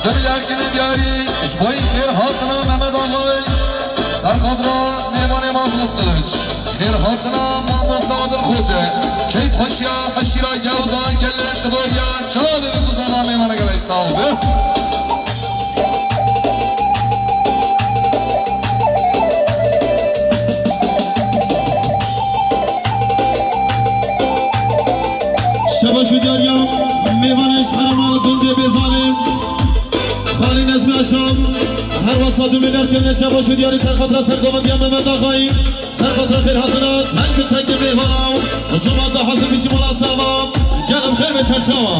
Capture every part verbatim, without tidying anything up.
Demî Erkinê diyarî, ji bo xêr hatina Mehmet Axayê, serxatira mêvanê Mazlûm Kiliç, xêr hatina mamoste Adil Xoce, keyfxweşiya eşîra Gewda gelê Diboriya, çavê bi guzana mêvana gelek sağ ol. Şebaş û diyariya mêvanên ji Xeramal gundê Bêzanê, xalî Nezmî Aşam, her wesa du milyar kene şebaş û diyarî serxatira sergovendiya Mehmet Axayî, serxatira xêrhatina teng bi tengê mêvana û cemata hazir bî ji mala çava, gelm xêr be serçawa.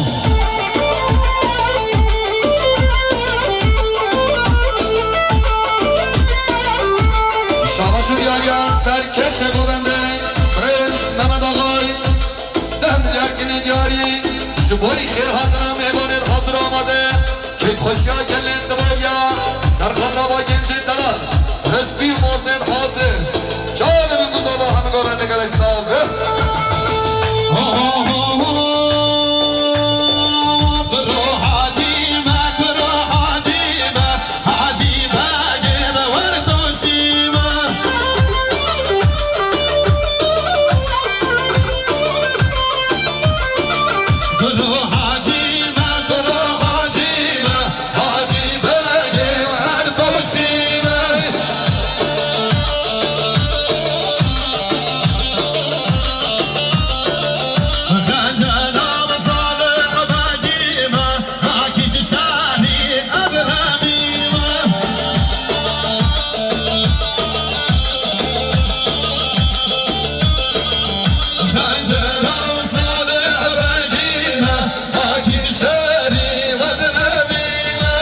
Şabaş û diyariya serkeşê govendê, birêz Mehmet Axayî. Deh milyar kinê diyarî, ji borî xêr hatina mêvanê hazir amade, keyfxweşiya gelên Diboriya, serxatira va gencê delal, rizbî û moznên hazir, çavê bi guzava hemû govendê gelek sağ be. Kuro hacî me, kuro hacî me, Hacî Begê me wer doşî me. Kuro Hacî me, kuro Hacî me, Hacî Begê wer doşî me. Xencera Salih Begî me, Nakîş şahî ez remî me. Xencera Salih Begî me, Nakîş şerî ez remî me.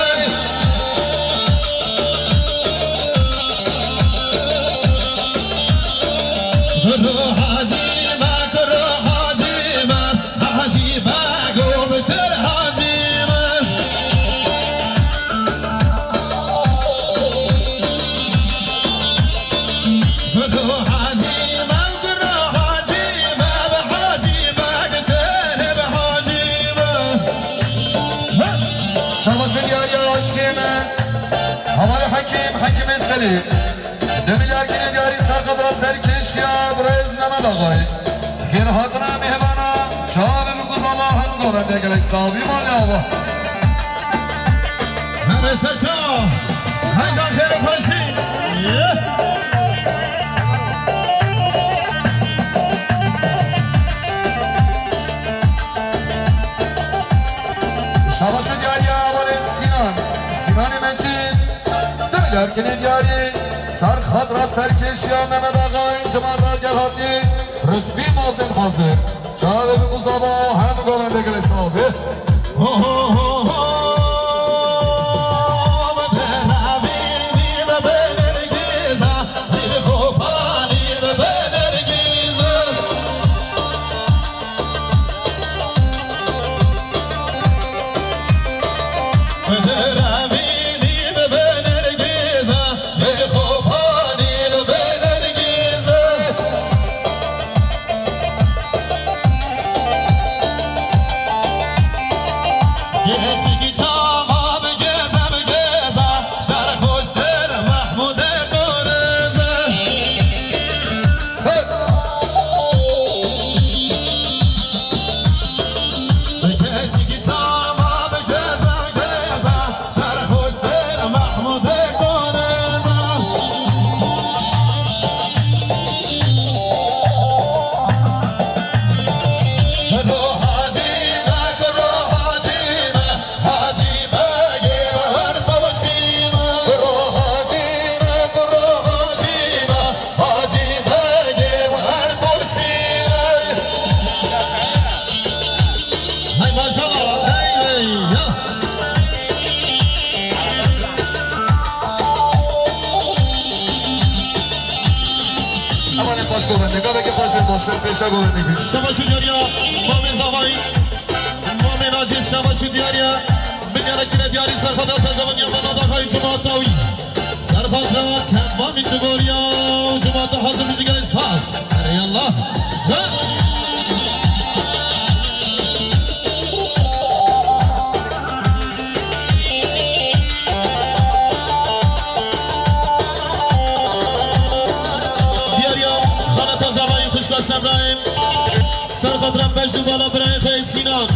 Kuro Hacî me, kuro Hacî me, Hacî Bego Bişir Hacî me. Kuro Hacî me, kuro Hacî me, bi Hacî Beg Şerif Hacî me. Şabaş û diyariya şê me, Hevalê Hekîm, Hekîmê Selîm. Demî Erkinê diyarî serxatira serkêşiya birêz Mehmet Axayê. Xêr hatina mêvana, çavê bi guzava hemû govendê gelek sağ bî malê ava. Hemê serçawa, her can xêr û xweşî. Şabaş û diyariya hevalê Sînan, Sînanê Mecîd. Demî Erkinê diyarî, serxatira serkêşiya Mehmet Axayê, cemata gel hatî, rizbî mazên hazir. Çavê bi guzava hemû govendê gelek sağ be. Ho, ho, ho, ho, bi deravînî, bi benirgîza, bi xopanî, bi benirgîza. Hay maşallah, hey, hey, ya. Aman en baş govende, gaveke baş ve baş, pêşa govende. Şabaş û diyariya Mamê Zavayî. Mamê Nacî, şabaş û diyariya. Milyara kire diyarî serxatira sergovendiya Mehmet Axayê, cemaata wî. Serxatira temamî Diboriya û cemaata hazir bijî gelek spas. Erê yallah. Can. Ser xatira beş nû bala birayê xwe Sînan.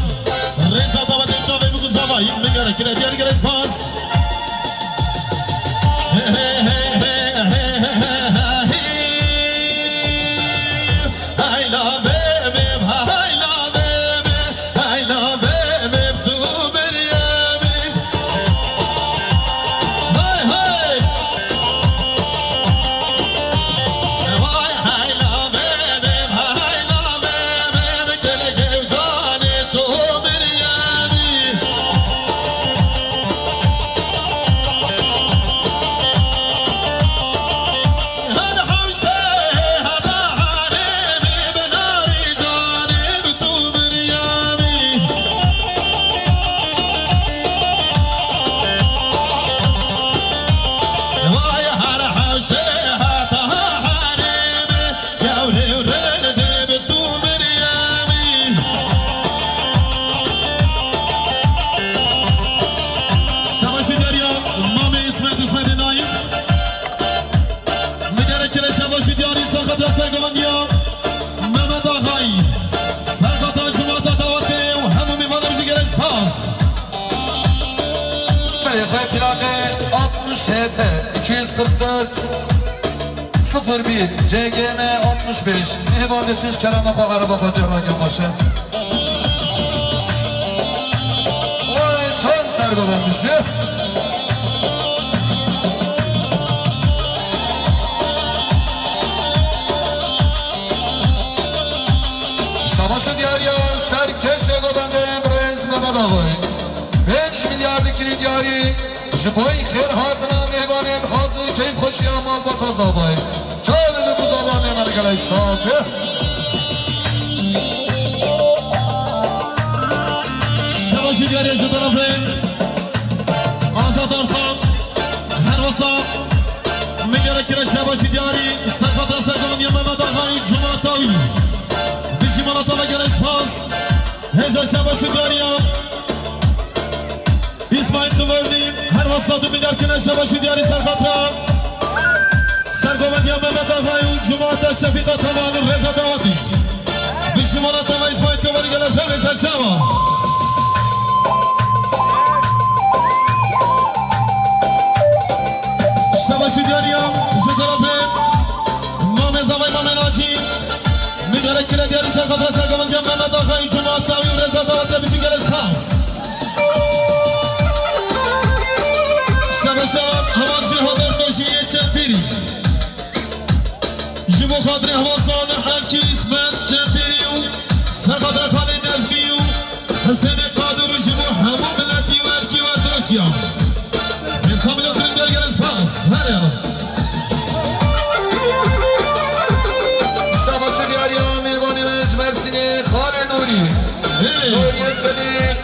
Rêza dawetê çavê biguzava. Min gerek kire diyar gere spas. Hey la bê bê, hey la bê bê, hey la bê bê, tu biriyemî. Hey hey. Vay hey la bê bê, hey la bê bê, kelekê û canê tu biriyemî. Her hewşê heta herêmê bi narê canê bi tu biriyemî. Vay her hewşê heta herêmê, gewrê û rindê bi tu biriyemî. Şabaşî diyariya mamê Îsmet, Îsmetê Naîm. Min gerek kire şabaşî diyarî ser xatira sergovendiya Mehmet Axayî. Ser xatira cemaata dawetê û hemû mêvanê jî gerek spas. Belê, xwe plaqê altmış H T iki yüz kırk dört sıfır bir C G M altmış beş. Mihvan de şiş kerema xwe araba xwe cihran yamaşe. Oy, çend sergoven bişe. Şabaşê diyariya serkêşê govendê birêz Mehmet Axayî. Pênc milyar dikin diyarî. Ji bo xêr hatina mêvanên hazir keyfxweşiya malbata zavayê. Çavê bi buzava mêvanê gelek sax e. Şabaşî diyarî ji tarafê Azad Arslan. Her wisa min gerek kire şabaşî diyarî ser xatira sergovendiya Mehmet Axayî Cumatawî. Dijî Malatava gelek spas. Hêja şabaşî diyariya Îsmaîl Tivordî, her wisa tu milyar kine şabaşî diyarî ser xatira sergovendiya Mehmet Axayî û cemaata Şefîqa Tevan û Reza Dawetî. Bi şimara teva Îsmaîl Tivordî gele fevê serçava. Şabaşî diyariya ji tarafê Mamê Zavay Mamê Nacî. Min gerek kire diyarî ser xatira sergovendiya Mehmet Axayî, cemaata wî û Reza Dawetê bijî gelek spas. Şebeşa heval jî Hodor Meşiyê Çepîrî. Ji bo xatirê heval Salih Erkî, Îsmet Çepîrî û ser xatira Xalê Nezmî û Hisênê Qadir û ji bo hemû miletî werkî werdaşiya. Hêsa miletî diyar gelek spas. Her ya. Şabaşî diyariya mêvanê me ji Mersînê Xalê Nûrî. Hey. Nûriyê Sedîq.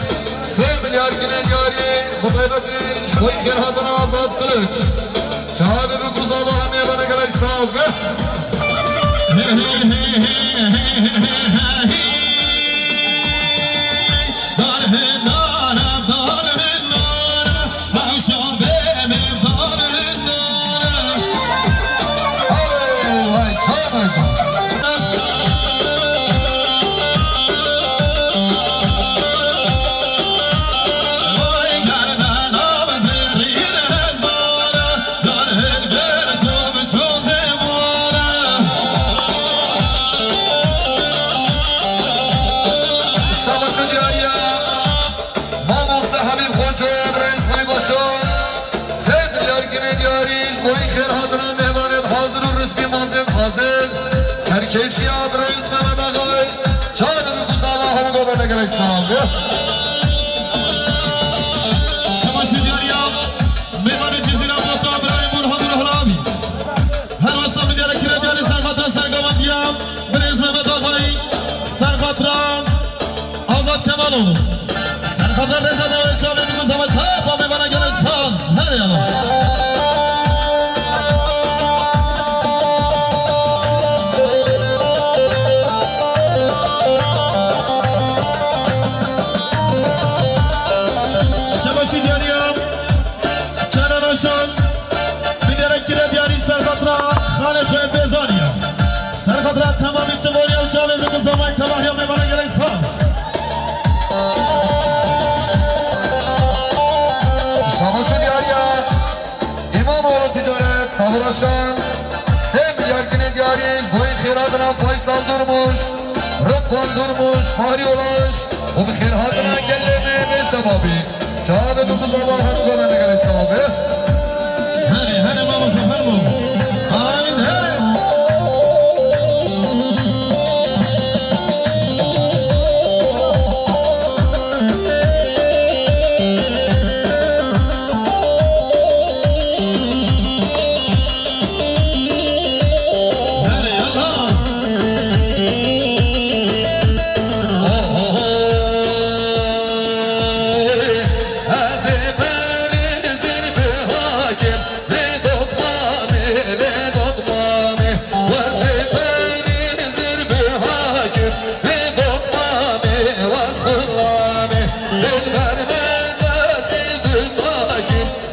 Sê milyar gine diyarî. Bi taybetî ji bo xêrhatina Azad Kiliç. Çavê bi buzava hemê bene gelek sax be. Şabaş û diyariya mamoste Habîb Xoco, birêz Habîb Xoco. Sê milyar gine diyarî ji bo xêr hatina mêvanên hazir û rismî mazên hazir. Serkêşiya birêz Mehmet Axay. Çar û du zava hemû govende gelek sal. Şabaş û diyariya mêvanê Cizîra Bota, birayê Burhan Ruhla abî. Her wesa min diyare kire diyarî serxatira sergovendiya birêz Mehmet Axayî, serxatira Azad Kemaloğlu. Serxatira Reza Dawê çavê biguzava tapa mêvana gelek spas. Her yana. Şebaşî diyariya Kenan Aşan. Bilerek kire diyarî serxatira Xalê Xwêr Bêzaniya. Serxatira temamî Tivoriya û çavê biguzavay telahiya mêvana Faysal Durmuş, Rıdvan Durmuş, Fahri Ulaş û bi xêr hatina gelê me, me şebabî. Çavê bi buzava hemû gavên gelê sağ be. Hene, hene, mamoste, fermo. Haydi, hey.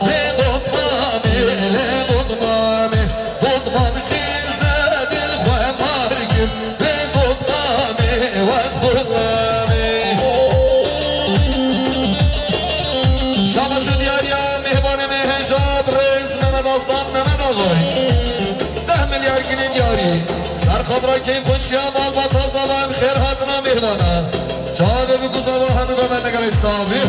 Lê Qutmamê, lê Qutmamê, Qutmam xîze dil xwe mar kim, lê Qutmamê, wez Qutmamê. Şabaş û diyariya mêhvanê me hêja birêz Mehmet Aslan, Mehmet Agay. Deh milyar kinê diyarî. Ser xatira keyf xweşiya malbata zava em xêr hatina mêhvana. Çavê bi guzava hemû gavên gelê sağ be.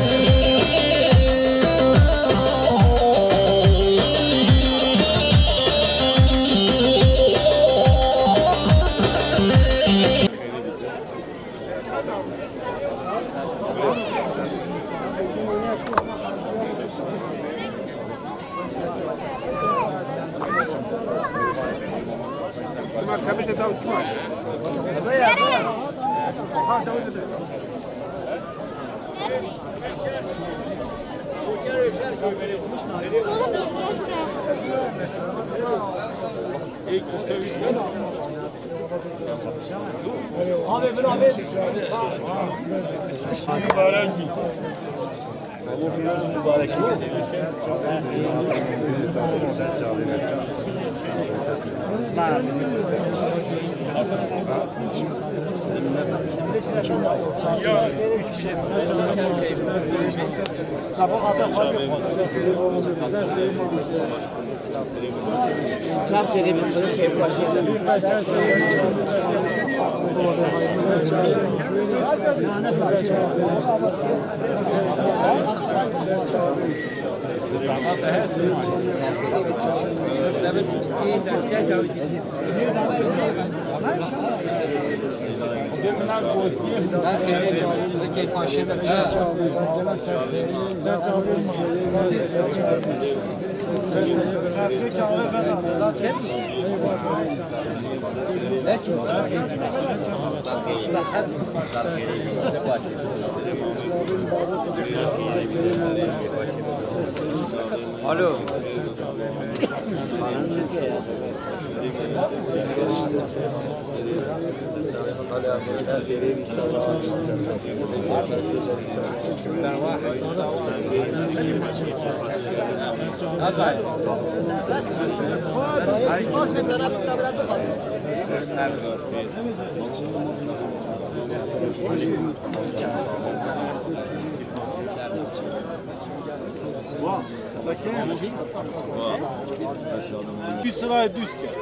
Mübarek. Alo. Bir sırayı düz gel.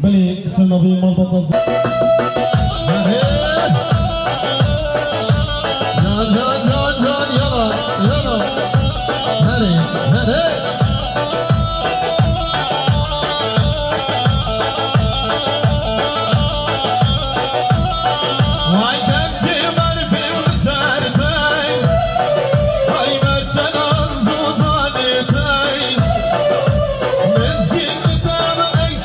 Belê, Silmavê malbata z-, Can, can, can, can, yana, yana. Herê, herê. Vay kendi mervim sertey, ay merçenan zuzanetey. Mezgin tam ey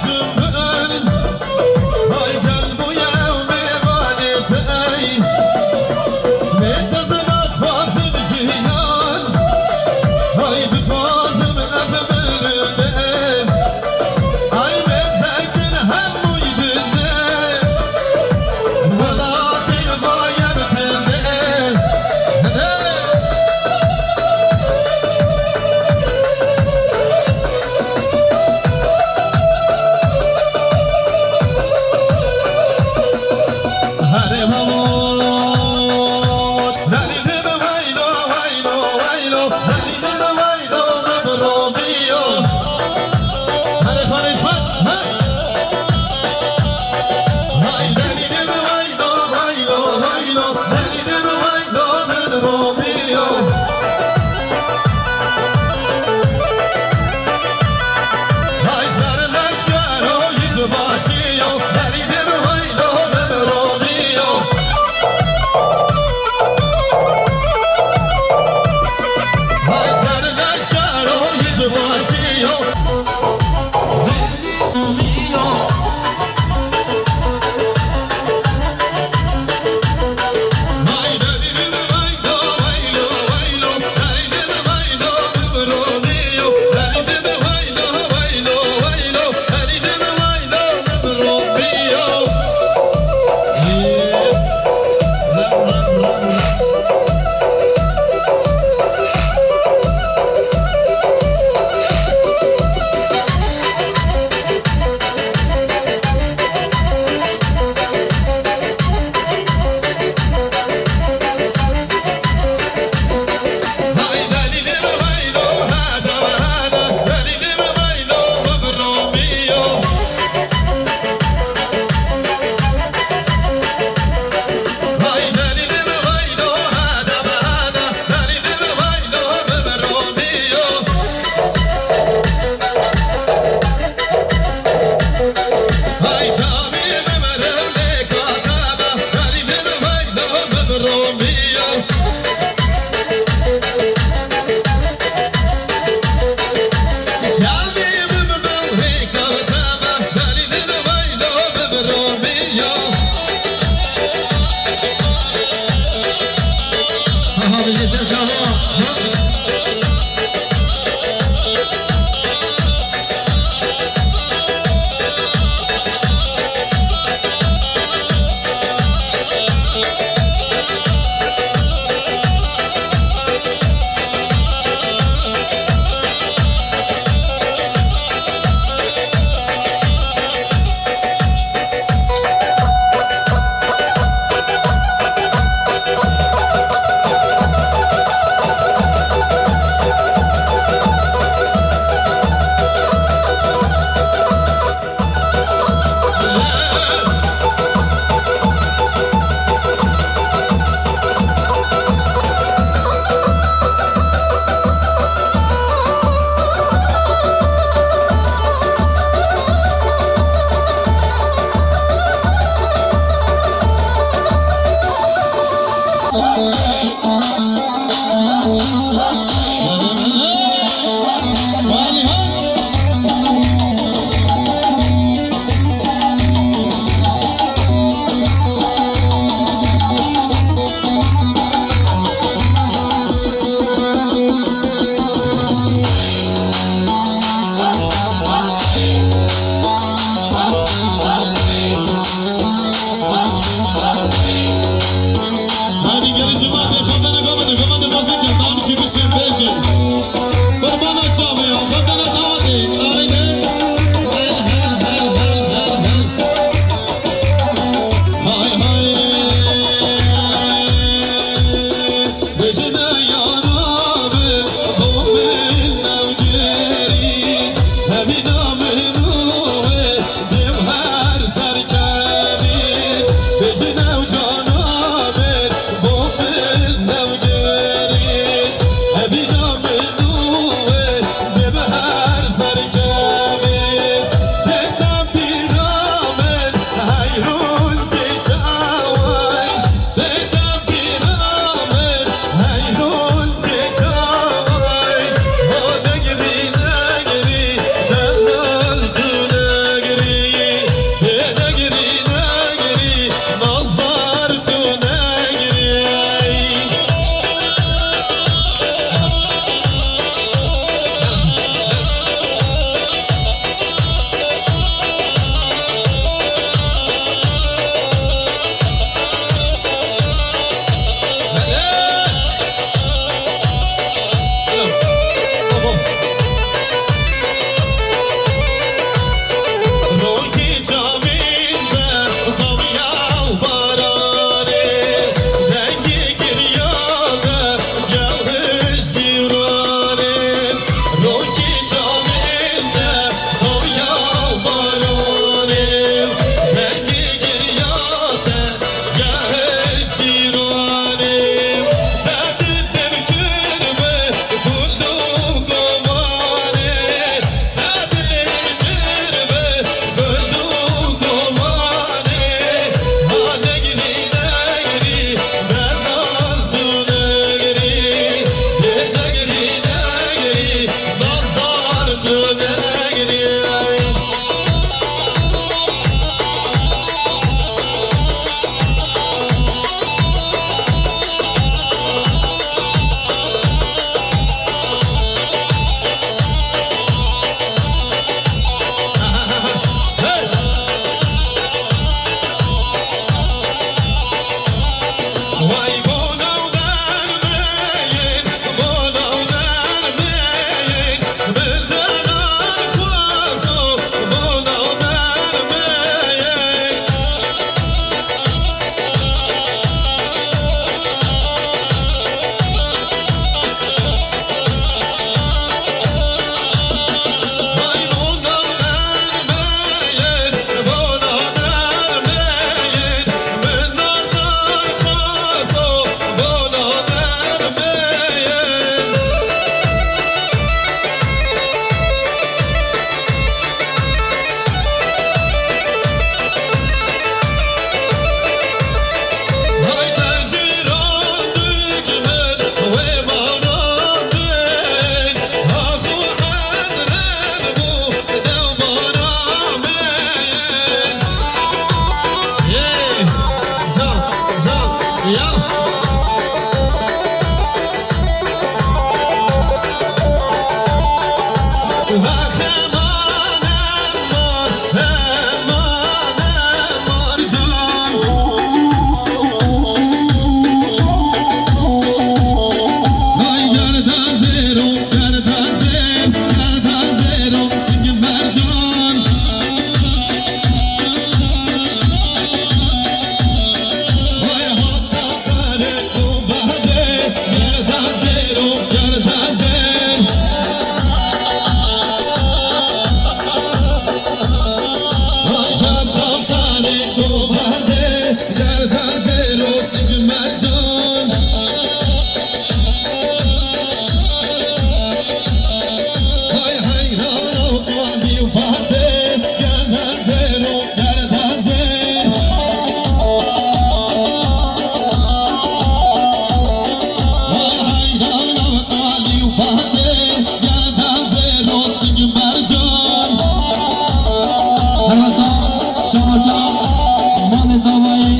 Zavayê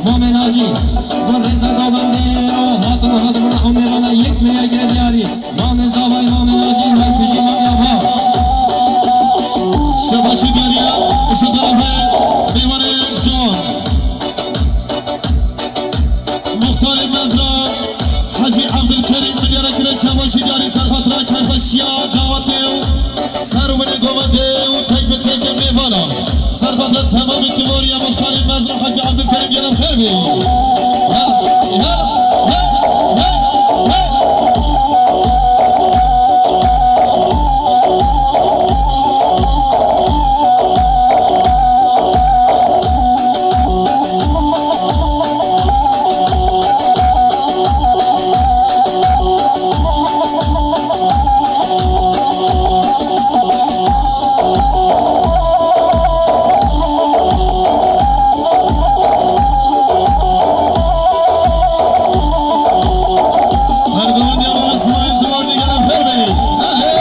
Mamê Nacî, bi rêza govendê û hatin û hazir bûna û mêvana yek milyar gel diyarî. Mamê Zavayê Mamê Nacî, wek bijî Mamê Ava. Şebaşî diyariya, ji terefê mêvanê can. Muxtarê mezra, Hecî Evdilkerîm milyara kire şebaşî diyarî serxatira keyfeşiya dawetê û serwinê govendê û tek bi tek mêvana. Serxatira temamî tivoriya muxtarê mezra Hecî Evdilkerîm gelem xêr bî. Hey, hey, hey, hey, hey. Erdogan ya Mehmet İsmail Duvarlı gelen Ferbeyi. Hadi.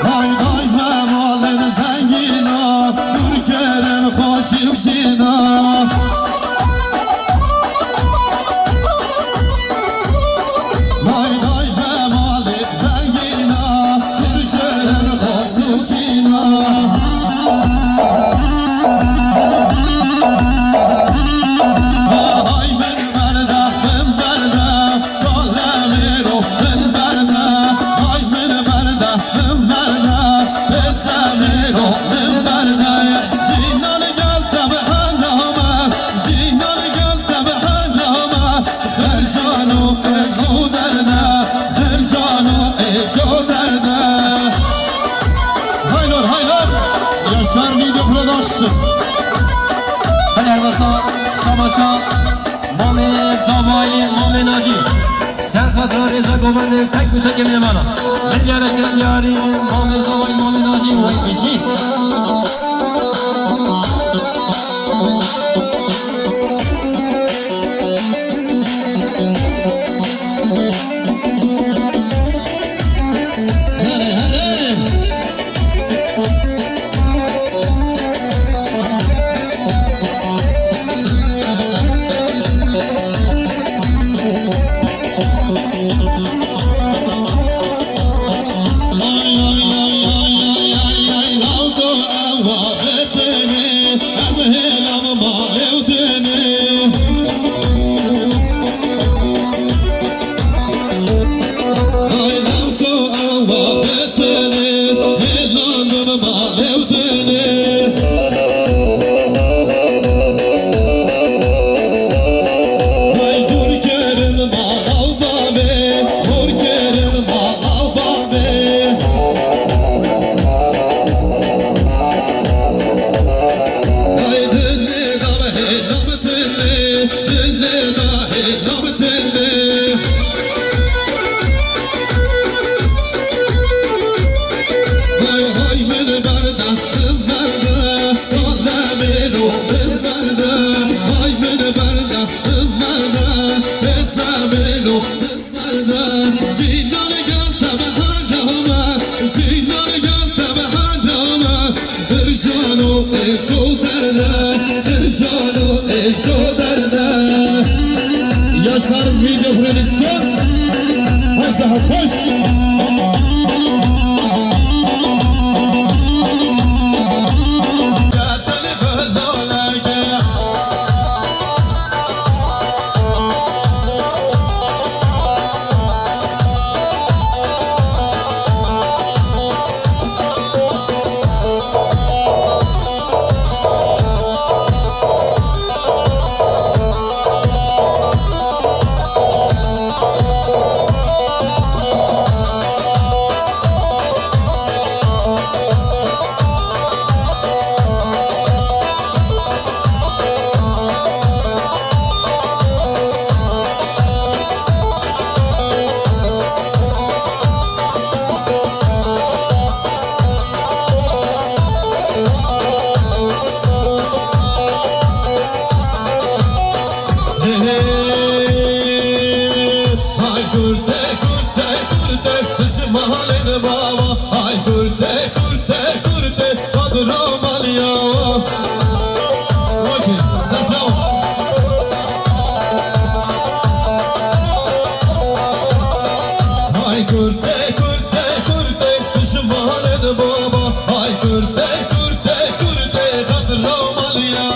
Hay hay, me malên zengîna, dûr kirin xweşî û şîna. Hay hay, me malên zengîna, dûr kirin xweşî û şîna. Hay min berde, min berde. Kalemêro min berde, ay min berde, min berde, pêsemêro min berde. Jîna li gel te bi herame, jîna li gel te bi herame. Xerjano êjo derde, xerjano êjo derde. Haylor, haylor. Yaşar Video Production. Belê, wesa, şabaşa. Mamê Zavayê, Mamê Nacî. Ser xatira rêza govendê tek bi tek mêvana. Milyara kirin diyarî, Mamê Zavayê, Mamê Nacî, wek bijî. Here, here. Jîna li gel te bi herame, jîna li gel te bi herame. Xirjano êjo derde, xirjano êjo derde. Yaşar Video Prodüksiyon. Her sahat hoş. Romanya. Okey, ser çawa. Hay kurte, kurte, kurte, düşmanın baba. Hay kurte, kurte, kurte, kadro Romanya.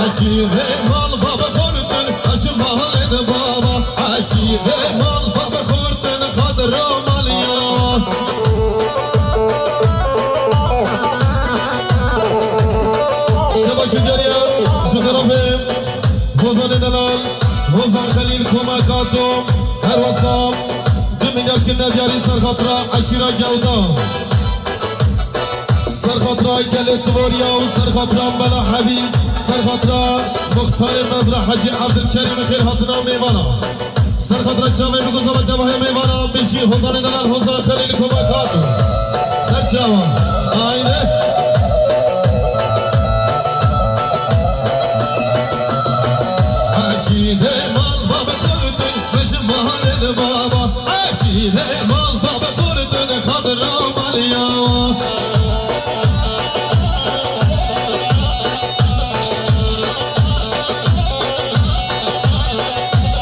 Aşire mal baba kurtun, aşmalı baba. Aşîrê mal bavê xurtin xatir Romanya. Şebaş û geriya ji xerabê Hozanê delal, Hozan Xelîl, Komek Atom, her wesa du milyar kirine diyarî serxatira eşîra Gewda. Serxatira gelê Tivoriya û serxatira Mela Hebî, serxatira Muxtarê Mezra Hecî Evdilkerîm, xêr hatina mêvana. Serxatira çavê biguzava tevahê mêvana, bijî Hozanê delal, Hozan Xelîl, Komek Atom. Ser çawa. Ayne. Eşîdê mal bavê xurtin, bijî malê de baba. Eşîrê mal bavê xurtin xatir Romanya.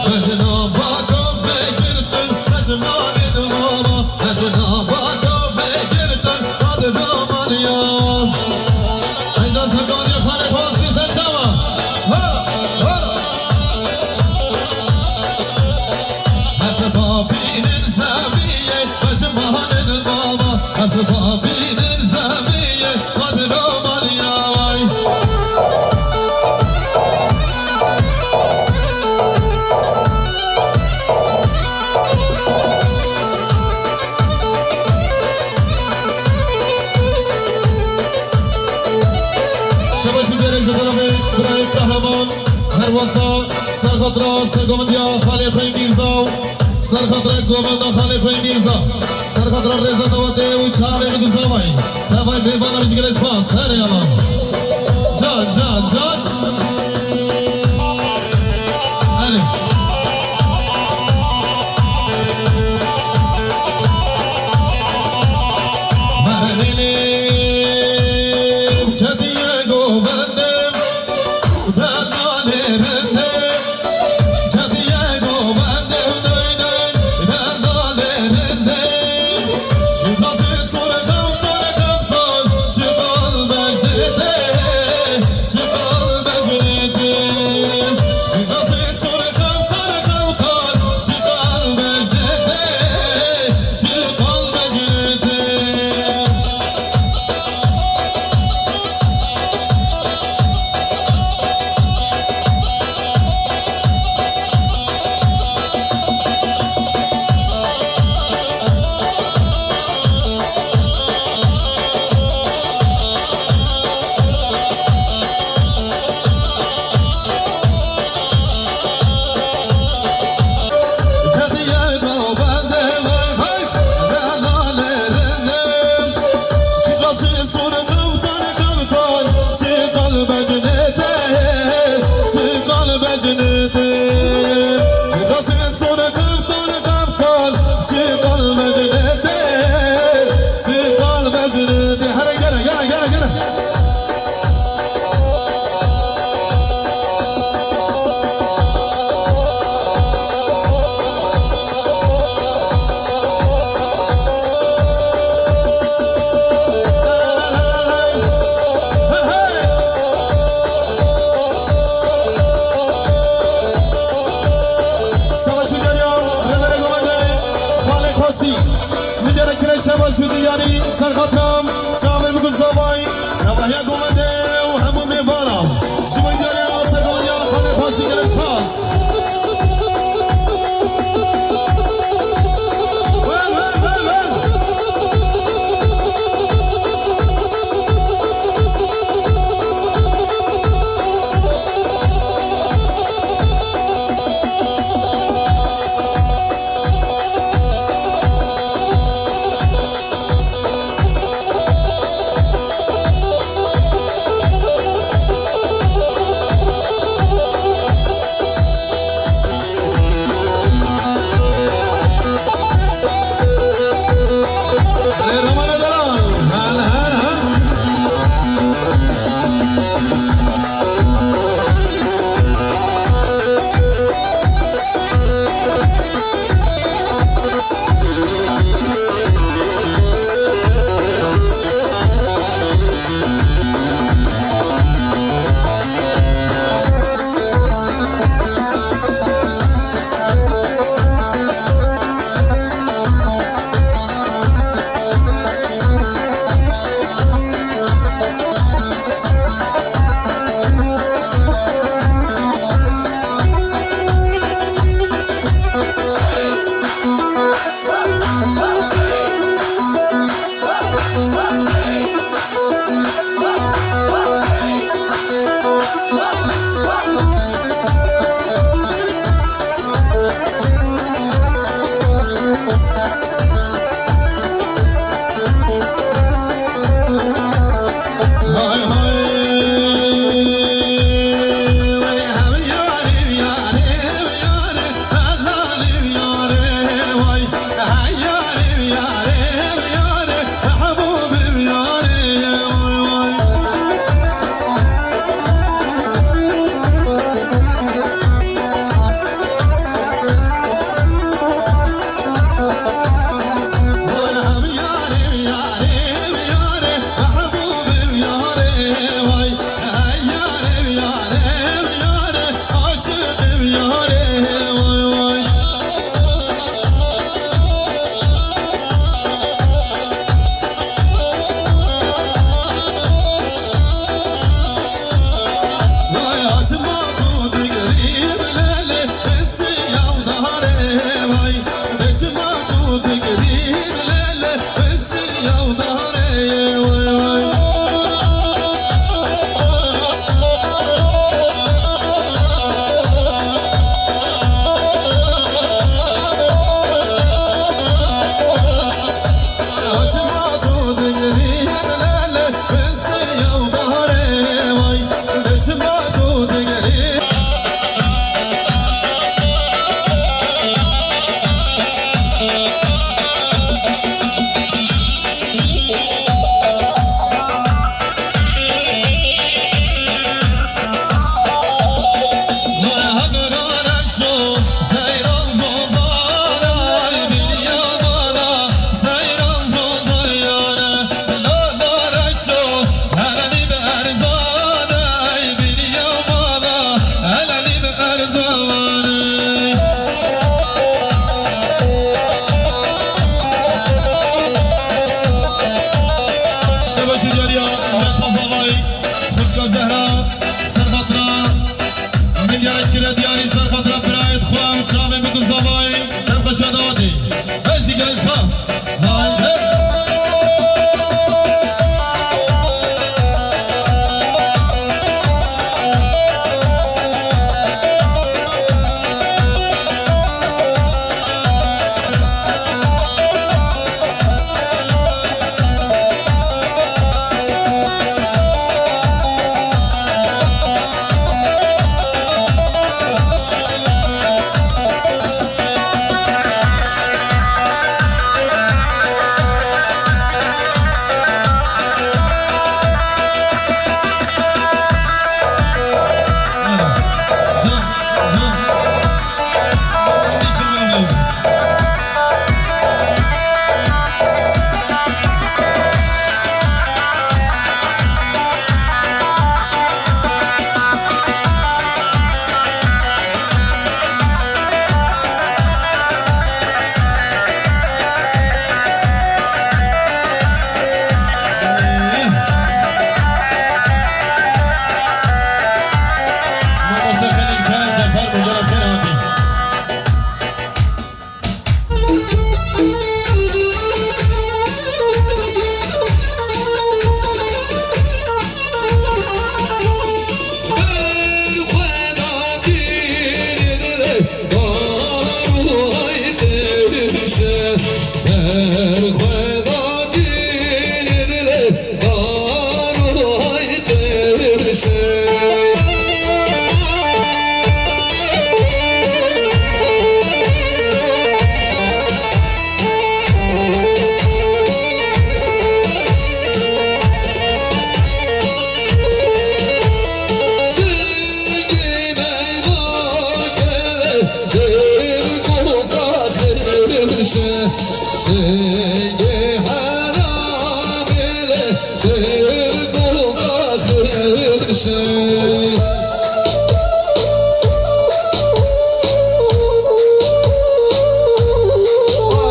Bejna bako vegirtin, bejna êdmama, bejna bako vegirtin, xatir Romanya. Eyda serkoniya xalê xwestî ser çawa. Hora, hora. Heseba bînin zeviyê, pejmanên bava. Heseba bînin zeviyê, qadro Maryaway. Şebaş û gerek ji xelafê birayê Kahraman. Her wesa serxatira sergovindiya xalê xwe Mîrza û serxatira govenda xalê xwe Mîrza. Serxatira rêza dawetê û çavê bi guzavayî. Tevay mêvana bi ji gelê spas. Herê yalan. Can, can, can. Herê. Merê lê ketiye govendê. Şebaş û geriya, rêberê govendê, xalê xwestî. Min diyare kire şebaş û diyarî, serxatira çavê bi guzavayî, tevahiya govendê û hemû mêvana. Ji bo diyarî a sergovindiya xalê xwestî gelek spas. Wer, wer, wer, wer. Bikû zavayê, em xweşa dadê. Her jî gelê spas. Haydi.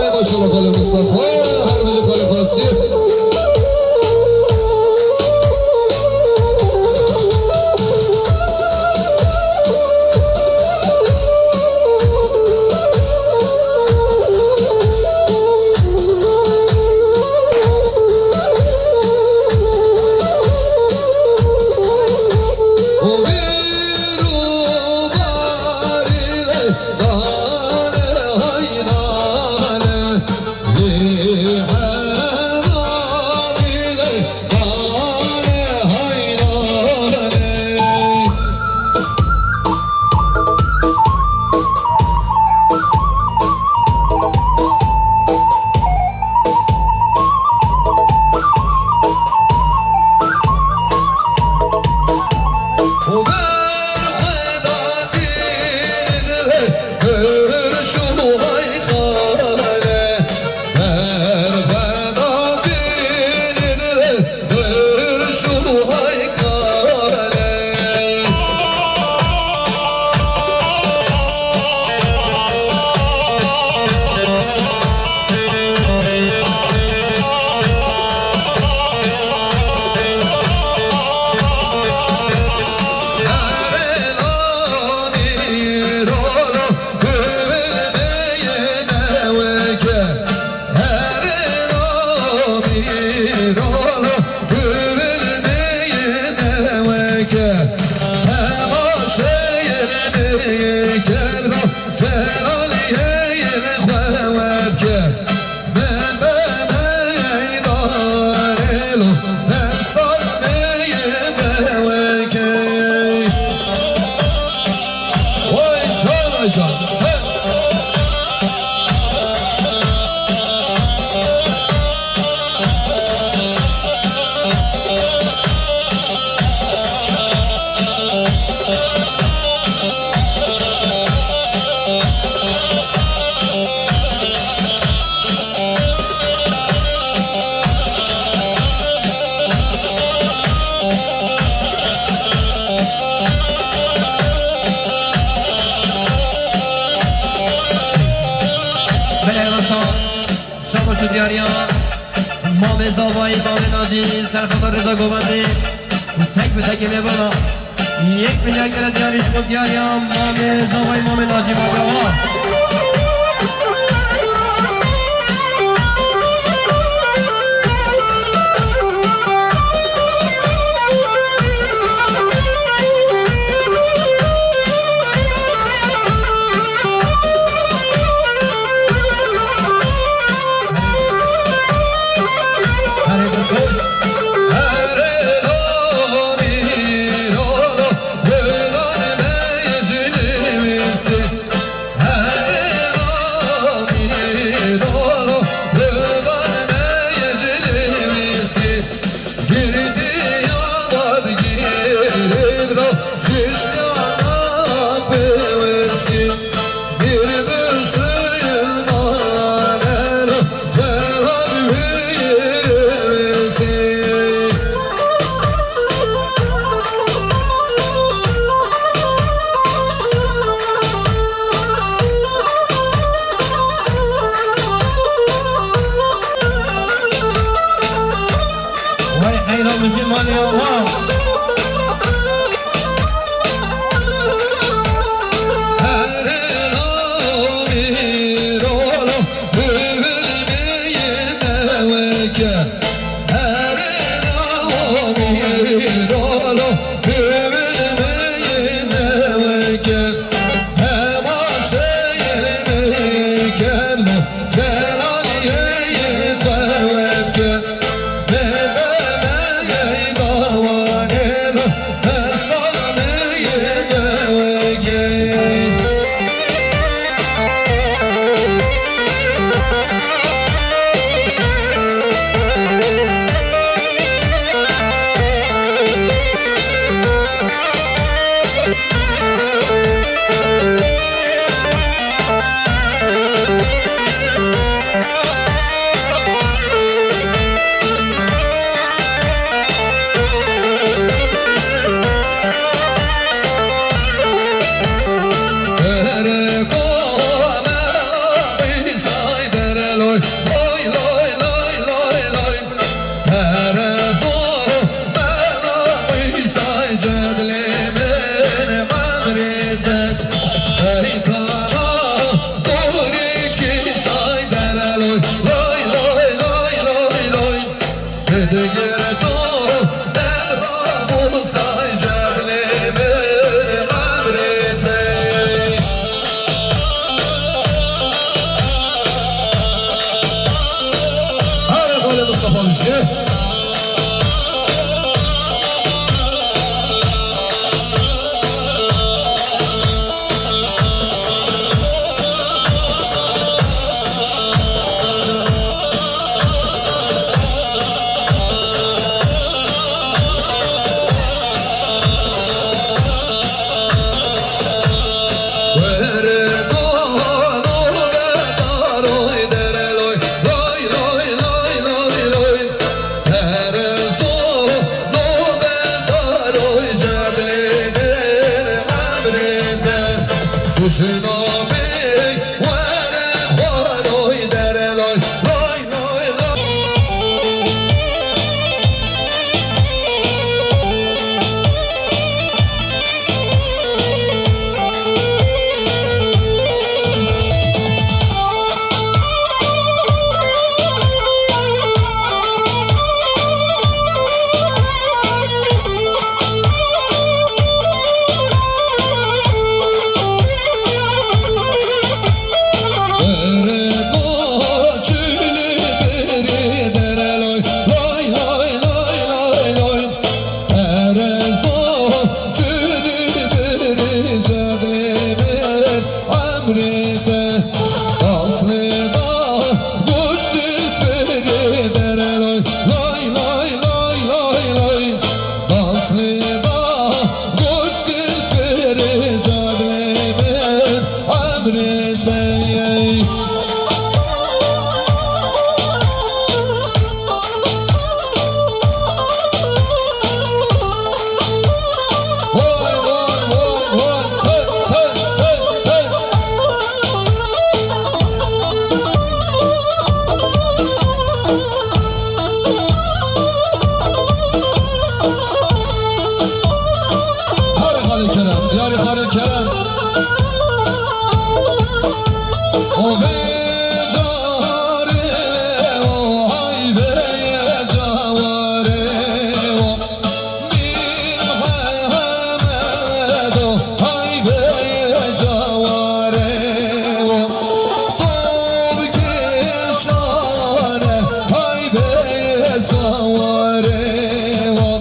Ay maşallah Xalê Mustafa, her bijî Xalê Fastî. Belê, wisa şabaş û diyariya Mamê Zavayî, Mamê Nacî, serxeta Rêza Govendî û tek bi tek ê mêvana yek milyar kere diyarî ji bo diyariya Mamê Zavayî, Mamê Nacî, Mamê Awa. Harê Xalê Kerem, diyarê Xalê Kerem. O vê carê o, hay vê carê o. Mîr Mehmed o, hay vê carê o. Dor kêşan e, hay vê sawarê o.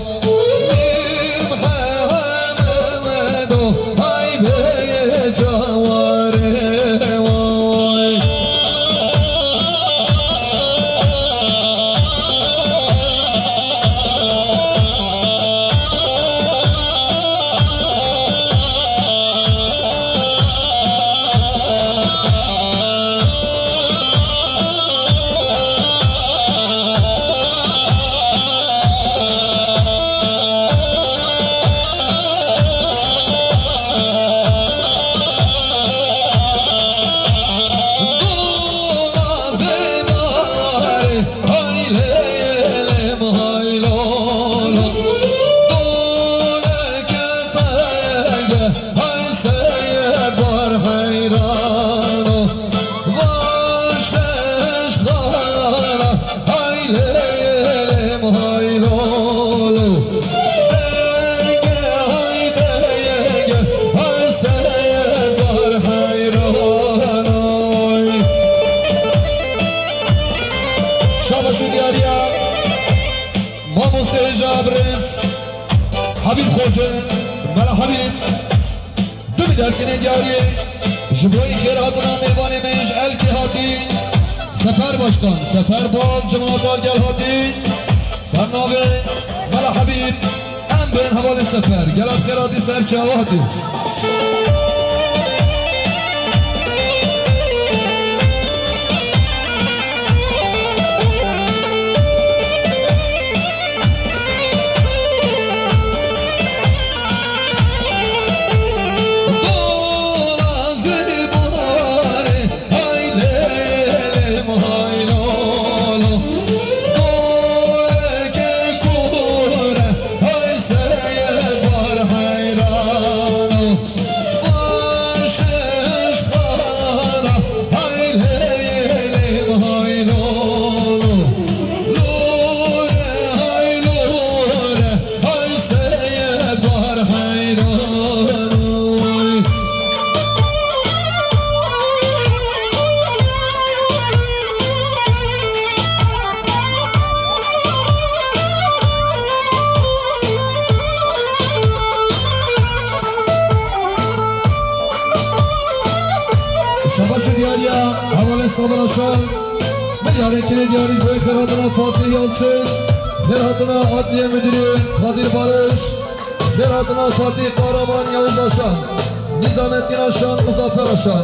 Şabaş û diyariya mamoste hêja birêz Habîb Xocin, Mela Habîb. Du mîlyar kinê diyariyê ji bo xêrhatina mêvanê me ji Elkê hatî. Sefer Başkan, Sefer Bal, cemaat Bal gel hatî. Ser navê Mela Habîb, em bên hevalên Sefer. Gela bi xêr hatî ser çawa hatî. Ya, hevalên Sabir Aşan, milyarên kirê diyarî ji bo xêrhatina Fatih Yalçın, xêrhatina Adliye Müdürü Kadir Barış, xêrhatina Fatih Kahraman Yavuz Aşan, Nizamettin Aşan, Muzaffer Aşan,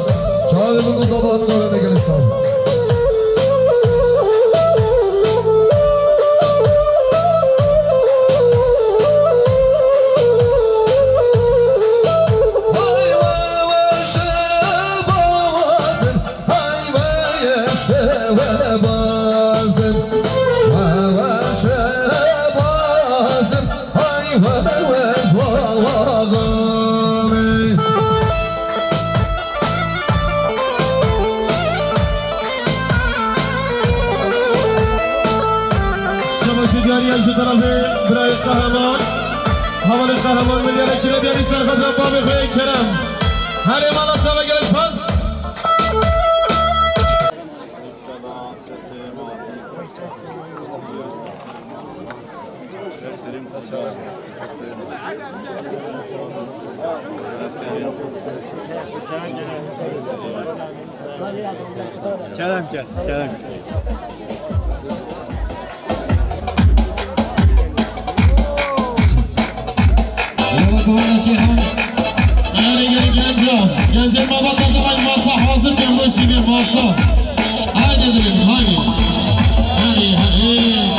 çavê min Muzaffer min gavene gelî sağ. Şabaşê diyariya ji terefê birayê Qehreman. Hevalê Qehreman milyarê kire diyarî serxedra bavê xwe yê Kerem. Herê mala sava gelek spas. Kerem gel, Kerem. Erê, erê, genco. Gencê mala taze ay masa hazır, ben bu işi bir masa. Haydi dedim, haydi. Haydi, haydi. Erê.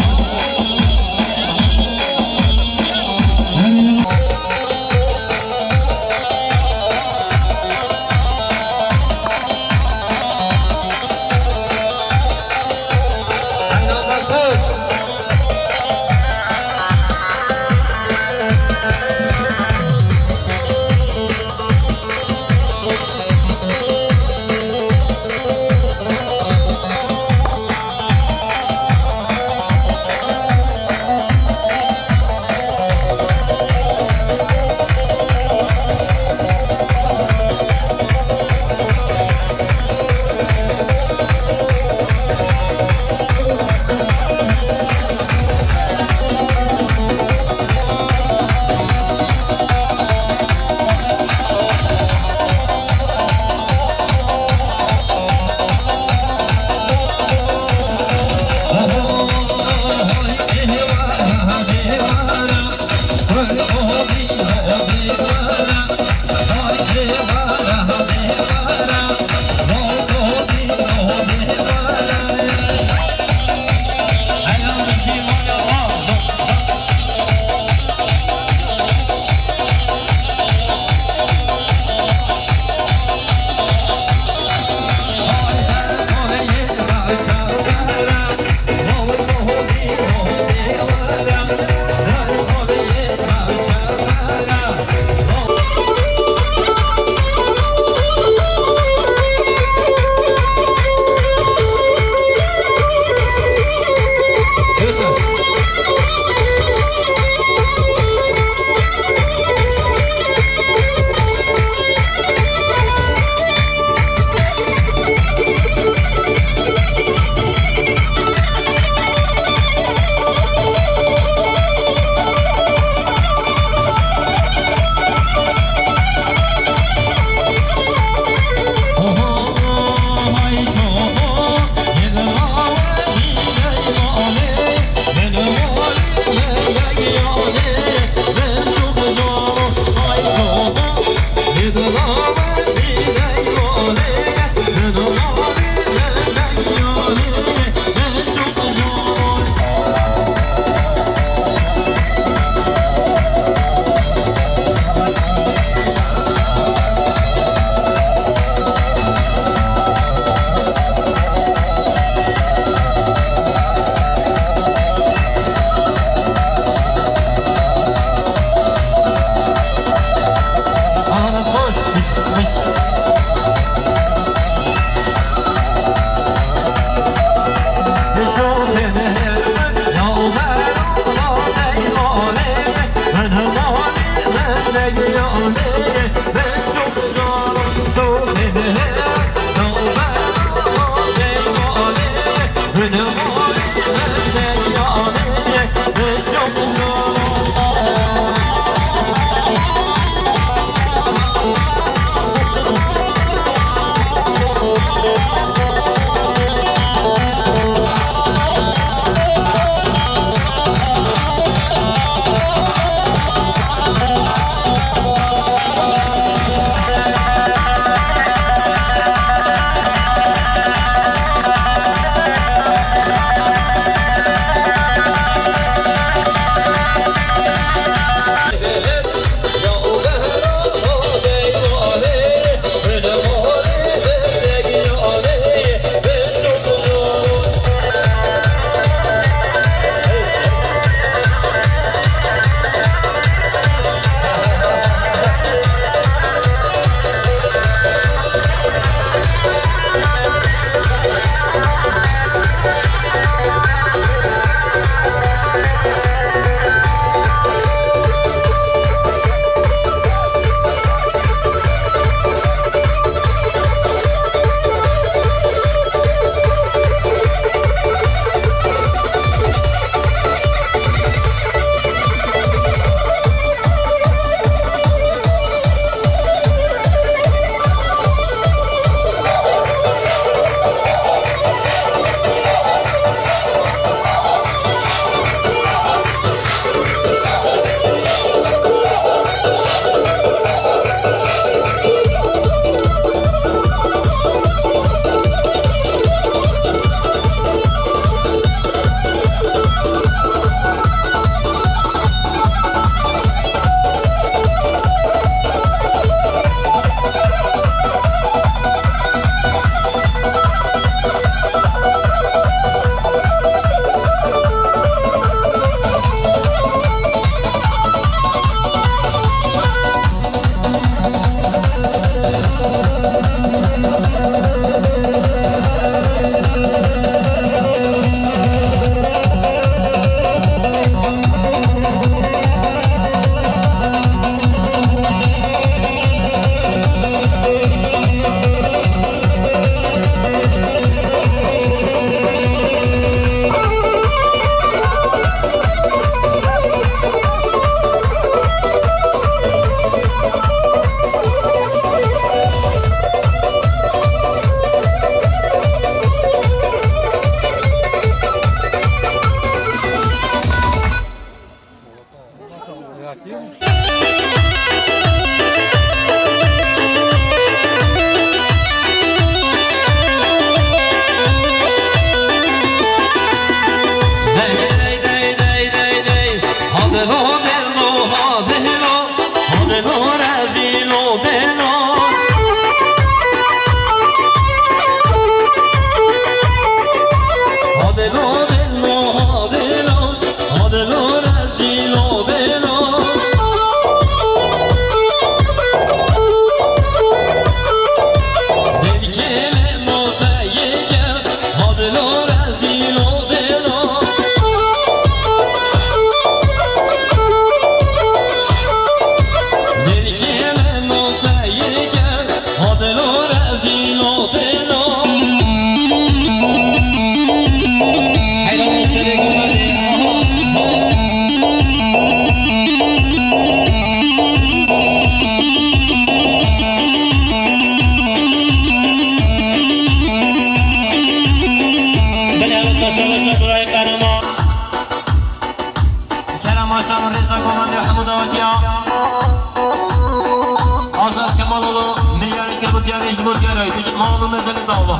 Mal û mezelê dava.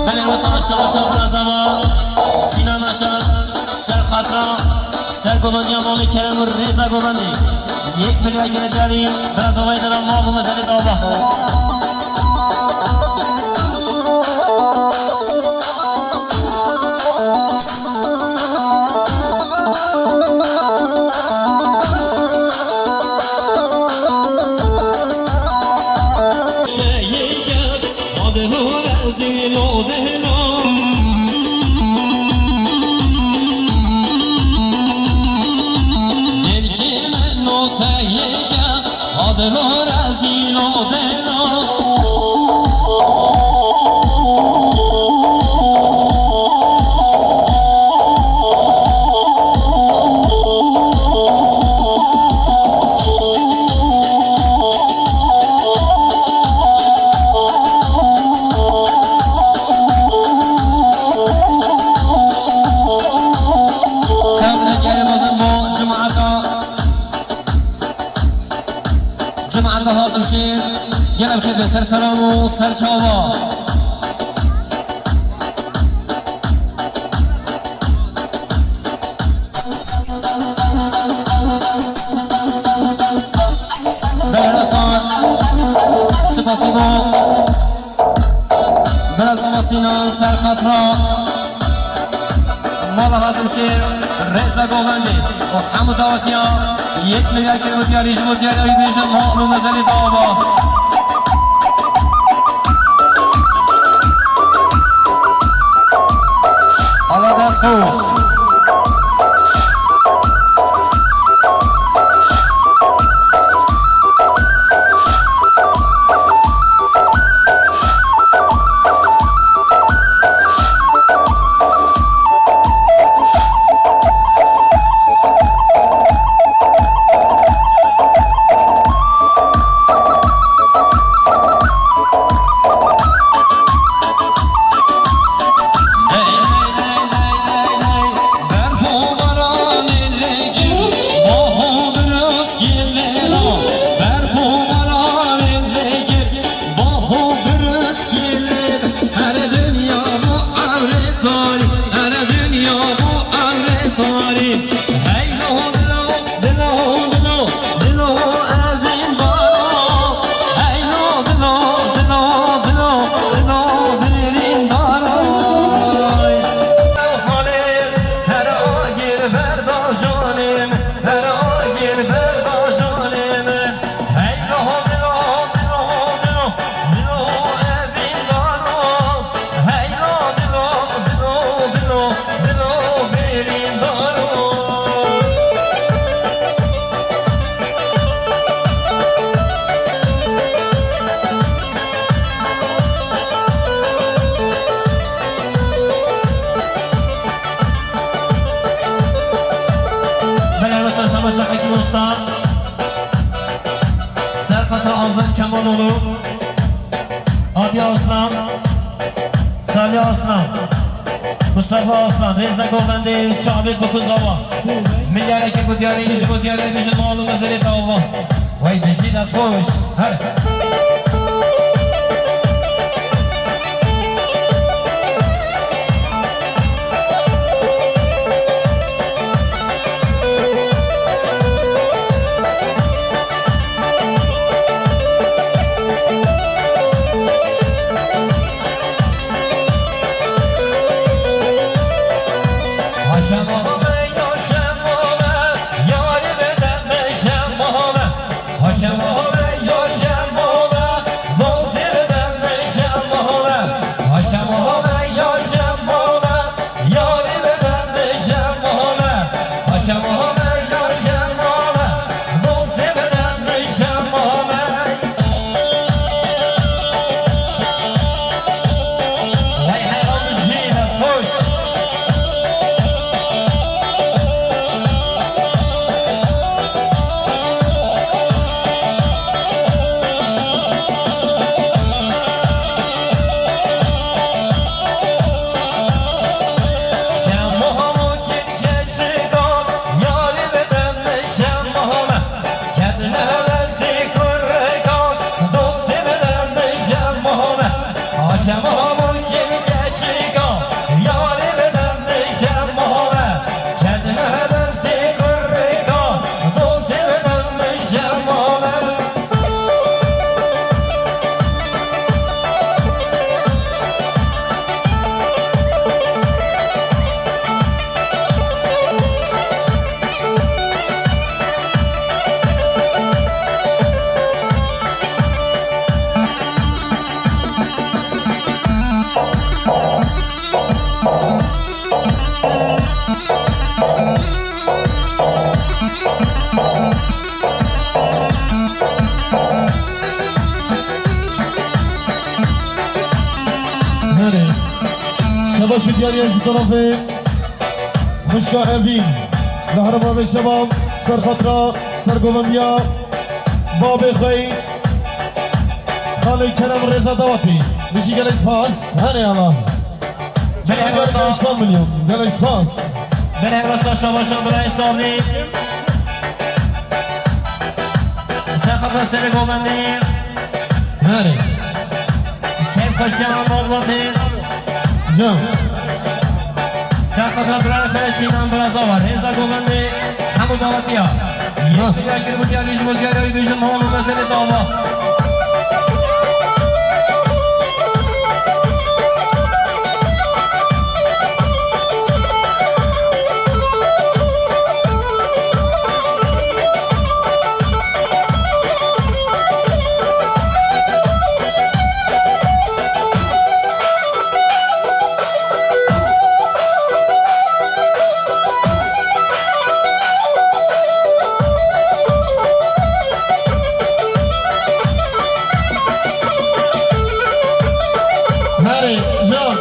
Belê wisa şewa şewa birazava Sînan Aşar ser xatra ser govendiya malê kerem û rêza govendê. Yek milyar gere diyarî birazavayê dera mal û mezelê dava. Kevin Hegerê mezin bo cemaeta. Cemaeta Hazim Şêr, gelek xêr be ser selam û ser çava. Belê rasa spasî bo. Biraz Mama Sinan ser xatra Mala Hazim Şêr, rêza govendê û hemû dawetiya yek milyar kir û diyarî ji bo diyarî bêje mal û mezelê dava. Ala dest xweş. Belê wisa şabaş Hekîm Usta. Ser xatra Azem Kemaloğlu. Abiya Aslan. Salih Aslan. Mustafa Aslan. Rêza govendê çavê bikuzava. Milyareke ku diyarî ji bo diyarî bêje mal û mezelê dava. Wey dijî dest xweş. Her. Diyariya ji tarafê xwişka Evîn, Qehreman Şebab, serxatira, sergovendiya babê xwe, xalê Kerem rêza dawetî. Bijî gelek spas. Hene Allah. Belê wesa. Gelek spas. Belê wesa şabaşa birayê Sabrî. Serxatira serê govendî. Hene. Keyf xweşiya Norbatê. Can. Serxatira birayê xwe Sînan Birazawa, rêza govendê hemû dawetiya. Ha. Yek dinya kir bûtiya lî ji bo diyariya wî bêjin, mala û mezelê dava. Herê, can.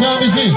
Can Bijî.